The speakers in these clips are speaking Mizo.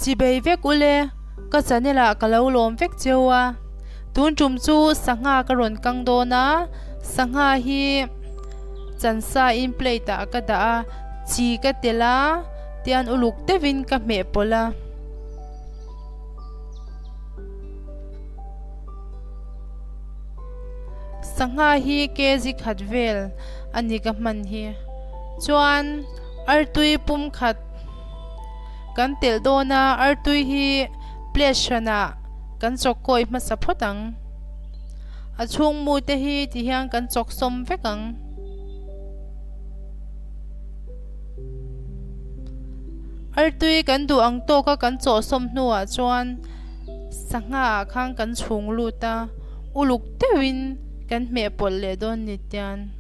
Chibei vek ule, ka channel ah ka lo lawm vek cheu a. Tun tum chu sangha ka rawn kang dawn a, sangha hi chansa in plate ah ka dah a, chi ka telh a, tian uluk deuhin ka hmeh pawlh a. Sangha hi kg khat vel a ni ka hman hi. Chuan artui pum khat kan telh dawn a, artui hi plate hranah kan chawk kawi hmasa phawt ang. A chhung mu te hi ti hian kan chawk sawm vek ang. Artui kan duh ang tawka kan chawhsawm hnuah chuan sangha ah khan kan chhung lut a, uluk deuhin kan hmeh pawlh leh dawn ni tian.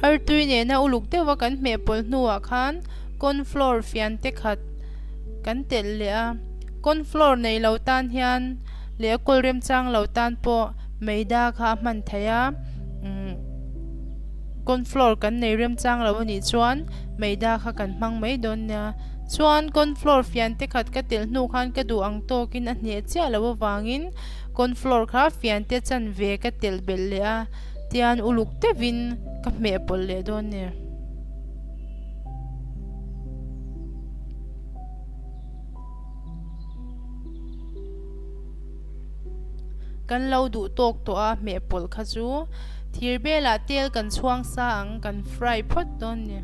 Artui nena uluk deuha kan hmeh pawlh hnuah khan corn flour fian te khat kan telh leh a, corn flour nei lo tan hian leh a kawl remchang lo tan pawh maida kha a hman theih a, umm corn flour kan nei remchang lo anih chuan maida kha kan hmang mai dawn nia. Chuan corn flour fian te khat ka telh hnu khan ka duh ang tawkin a hneh chiah loh avangin corn flour kha fian te chanve ka telh belh leh a, tian uluk deuhin ka hmeh pawlh leh dawn nia. Kan lo duh tawk tawh a hmeh pawlh kha chu thir belah tel kan chhuang sa ang kan fry phawt dawn ni.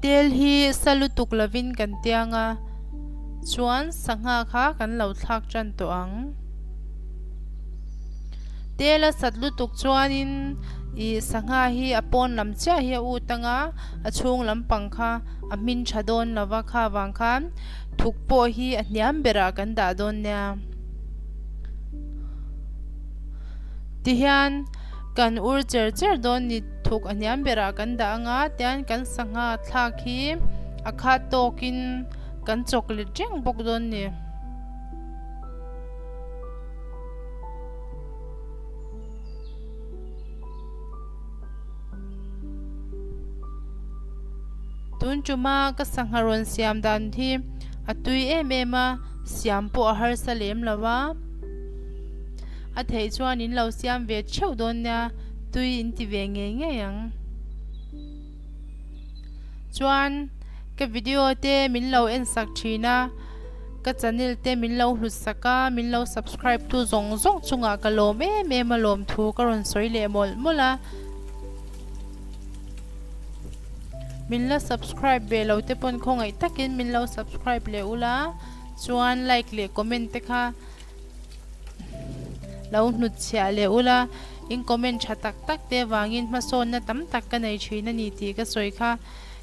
Tel hi sa lutuk lovin kan tiang a chuan sangha kha kan lo thlak tan tawh ang. Tel a sat lutuk chuanin ih sangha hi a pawn lam chiah hi a ut ang a, a chhung lampang kha a hmin tha dawn lo va kha vang khan thuk pawh hi a hniam berah kan dah dawn nia. Tihian kan ur cher cher dawn ni thuk a hniam berah kan dah ang a, tian kan sangha thlak hi a khat tawkin kan chawk let reng bawk dawn ni. Tun tuma ka sangha rawn siam dan hi a tui em em a, siam pawh a harsa lem lo a. A theih chuan in lo siam ve theuh dawn nia, tui in ti ve ngei ngei ang. Chuan ka video te min lo en sak thin a, ka channel te min lo hlut sak a, min lo subscribe tu zawng zawng chungah ka lawm em em a lawm thu ka rawn sawi leh mawlh mawlh a. Min la subscribe ve lo te pawn khawngaih takin min lo subscribe leh ula, chuan like leh comment te kha Lo hnutchhiah leh ula, in comment tha tak tak te vangin hmasawnna tam tak ka nei thin a ni tih ka sawi kha.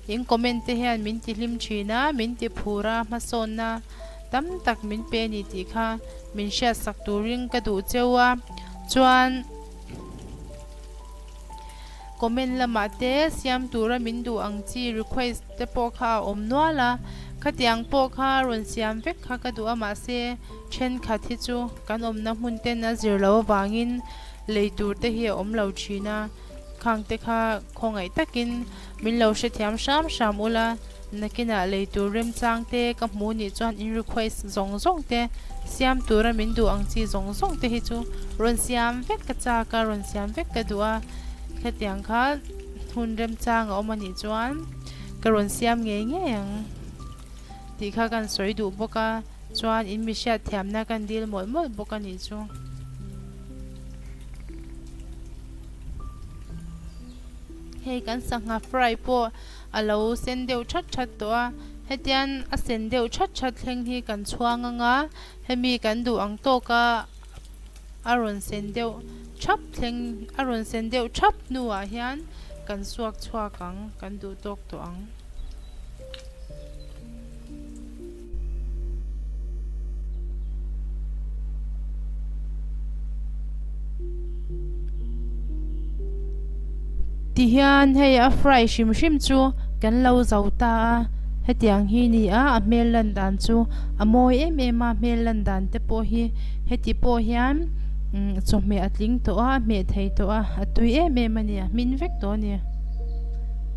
In comment te hian min ti hlim thin a, min ti phur a, hmasawnna tam tak min pe a ni tih kha min hriatsak turin ka duh cheu a. Chuan. Comment lamah te siam tura min duh ang chi request te pawh kha a awm nual a, khatiang pawh kha rawn siam vek kha ka duh a mahse thenkhat hi chu kan awmna hmun ten a zir loh avangin lei tur te hi a awm lo thin a, khang te kha khawngaih takin min lo hrethiam hram hram ula. Nakinah lei tur remchang te ka hmu nih chuan in request zawng zawng te siam tura min duh ang chi zawng zawng te hi chu rawn siam vek ka chak a, rawn siam vek ka duh a, hetiang kha hun remchang a awm a nih chuan ka rawn siam ngei ngei ang tih kha kan sawi duh bawk a, chuan in mi hriatthiamna kan dil mawlh mawlh bawk a nih chu. Hei kan sangha fry pawh a lo sen deuh that that tawh a, hetian a sen deuh that that thleng hi kan chhuang ang a, hemi kan duh ang tawka a rawn sen deuh thap thleng a rawn sen deuh thap hnuah hian kan suak chhuak ang kan duh tawk tawh ang. Tihian hei a fry hrim hrim chu kan lo zo ta a, Hetiang hi ni a, a hmel lan dan chu a mawi em em a, hmel lan dan te pawh hi heti pawh hian chawhmeh a tling tawh a, a hmeh thei tawh a, a tui em em a ni, a hmin vek tawh a ni.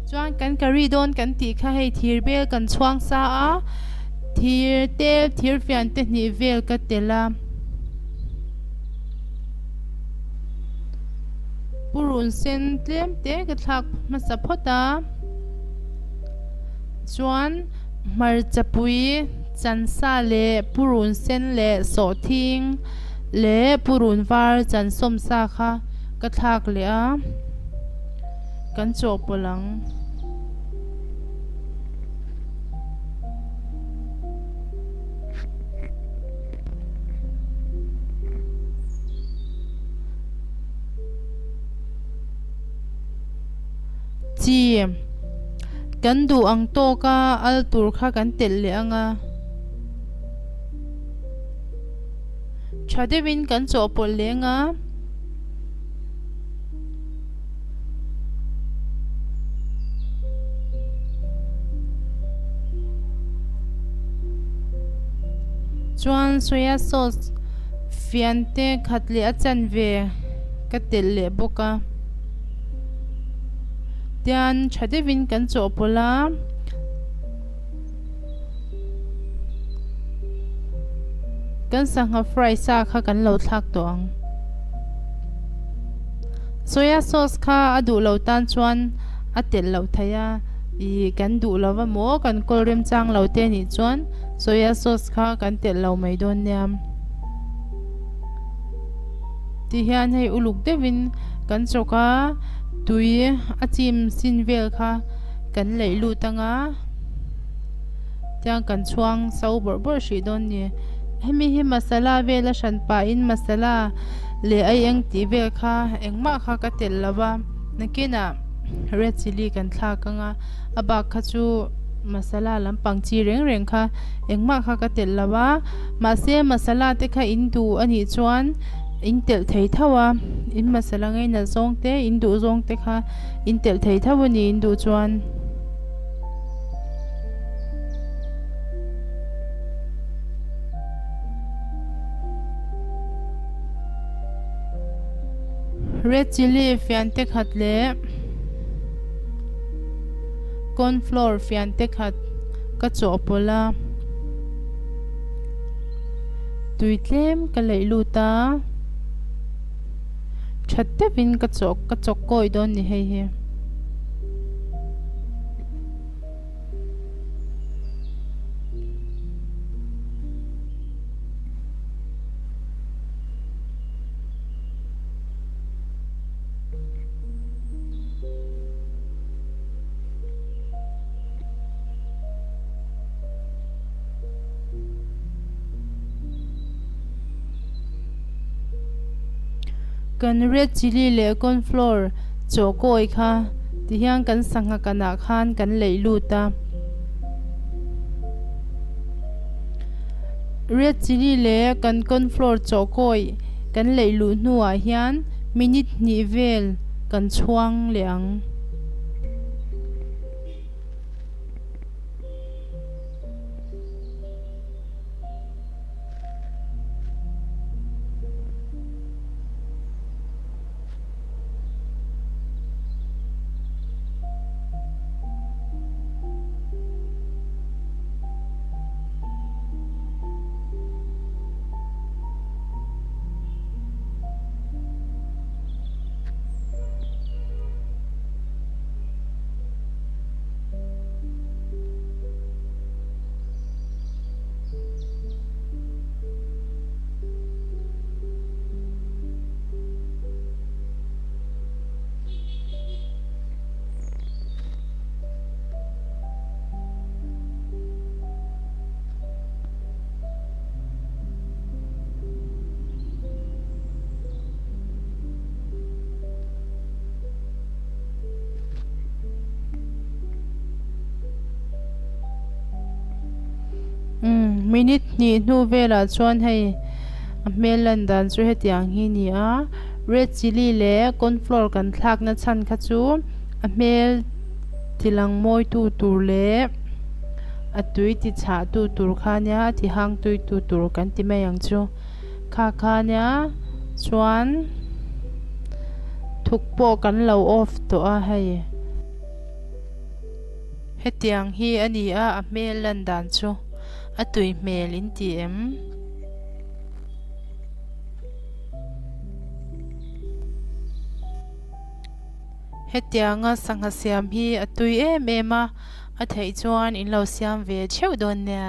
Chuan kan curry dawn kan tih kha hei thir bel kan chhuang sa a, thir tel thir fian te hnih vel ka telh a. Purun sen tlem te ka thlak hmasa phawt a chuan hmarcha pui chansa leh purun sen leh sawhthing leh purun var chan sawm sa kha ka thlak leh a kan chawhpawlh ang. Chi, kan duh ang tawka al tur kha kan telh leh ang a. Tha deuhin kan chawhpawlh leh ang a. Chuan soya sauce fian te khat leh a chanve ka telh leh bawk a tian tha deuhin kan chawhpawlh a. Kan sangha fry sa kha kan lo thlak tawh ang. Soya sauce kha a duh lo tan chuan a telh loh theih a, ih kan duh lo va maw kan kawl remchang lo te nih chuan soya sauce kha kan telh lo mai dawn nia. Tihian hei uluk deuhin kan chawk a, tui a chim sin vel kha kan leih lut anga. Tiang kan chhuang so bawrh bawrh hrih dawn ni. Hemi hi masala vel a hran pahin masala leh ai eng tih vel kha engmah kha ka telh lo va, nakinah red chilli kan thlak ang a, a bak kha chu masala lampang chi reng reng kha engmah kha ka telh lo va, mahse masala te kha in duh a nih chuan in telh thei tho a, in masala ngainat zawng te in duh zawng te kha in telh thei tho a ni in duh chuan. Red chilli fian te khat leh corn flour fian te khat ka chawhpawlh a tui tlem ka leih lut a tha deuhin ka chawh ka chawk kawi dawn a ni hei hi. Kan red chilli leh corn flour chawhkawi kha tihian kan sangha kanah khan kan leih lut a. Red chilli leh kan corn flour chawhkawi kan leih luh hnuah hian minute hnih vel kan chhuang leh ang. Umm minute hnih hnu velah chuan hei a hmel lan dan chu hetiang hi a ni a red chilli leh corn flour kan thlak na chhan kha chu a hmel ti lang mawi tu tur leh. A tui ti chhah tu tur kha nia a ti hang tui tu tur kan ti mai ang chu kha kha nia chuan thuk pawh kan lo off tawh a hei hetiang hi a ni a a hmel lan dan chu a tui hmel in ti em. Hetianga sangha siam hi a tui em em a, a theih chuan in lo siam ve theuh dawn nia.